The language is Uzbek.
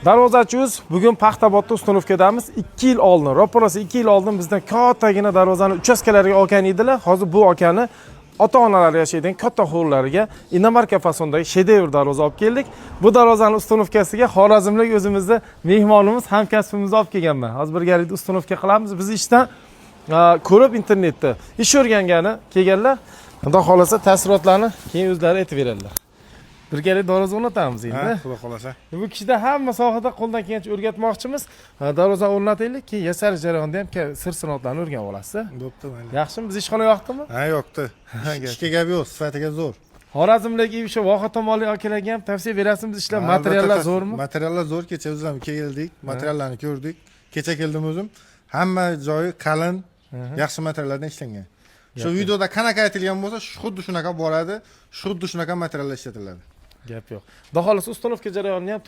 Darvozachi uz bugun Paxtabodda установка damiz. 2 yil oldin, roppa-rosa 2 yil oldin bizdan kattagina darvozani uchastkalariga olgan edilar. Hozir bu akani ota-onalari yashaydigan katta hovlilariga иномарка fasondagi shedevr darvoza olib keldik. Bu darvozani установка siga xorazmlik o'zimizni mehmonimiz, hamkasbimizni olib kelganman. Hozir birgalikda установка qilamiz. Biz ishdan ko'rib, internetda ish o'rgangani kelganlar. Xudo xohlasa, taassurotlarni keyin o'zlari aytib beradilar. Birgalikda darvoza o'rnatamiz endi. Ha, xudo xohlasa. Bu kishida hamma sohada qo'ldan kelgancha o'rgatmoqchimiz. Ha, darvozani o'rnataylik, keyin yasalish jarayonida ham sir sinoatlarni o'rganib olasiz. Bo'pti, mayli. Yaxshimi? Biz ishxona yoqdimi? Ha, yoqdi. Ishga gap yo'q, sifatiga zo'r. Xorazmlik o'sha voha tomonlik akalarga ham tavsiya berasizmi? Biz ishlar, materiallar Albatta, zo'rmi? Materiallar zo'r. Kecha o'zim ham keldik, materiallarni ko'rdik. Kecha keldim o'zim. Hamma joyi qalin, yaxshi materiallardan ishlangan. Shu videoda qanaqa aytilgan bo'lsa, xuddi shunaqa boradi, xuddi shunaqa materiallar ishlatiladi. Gap yo'q. Xudo xohlasa, установка jarayonini ham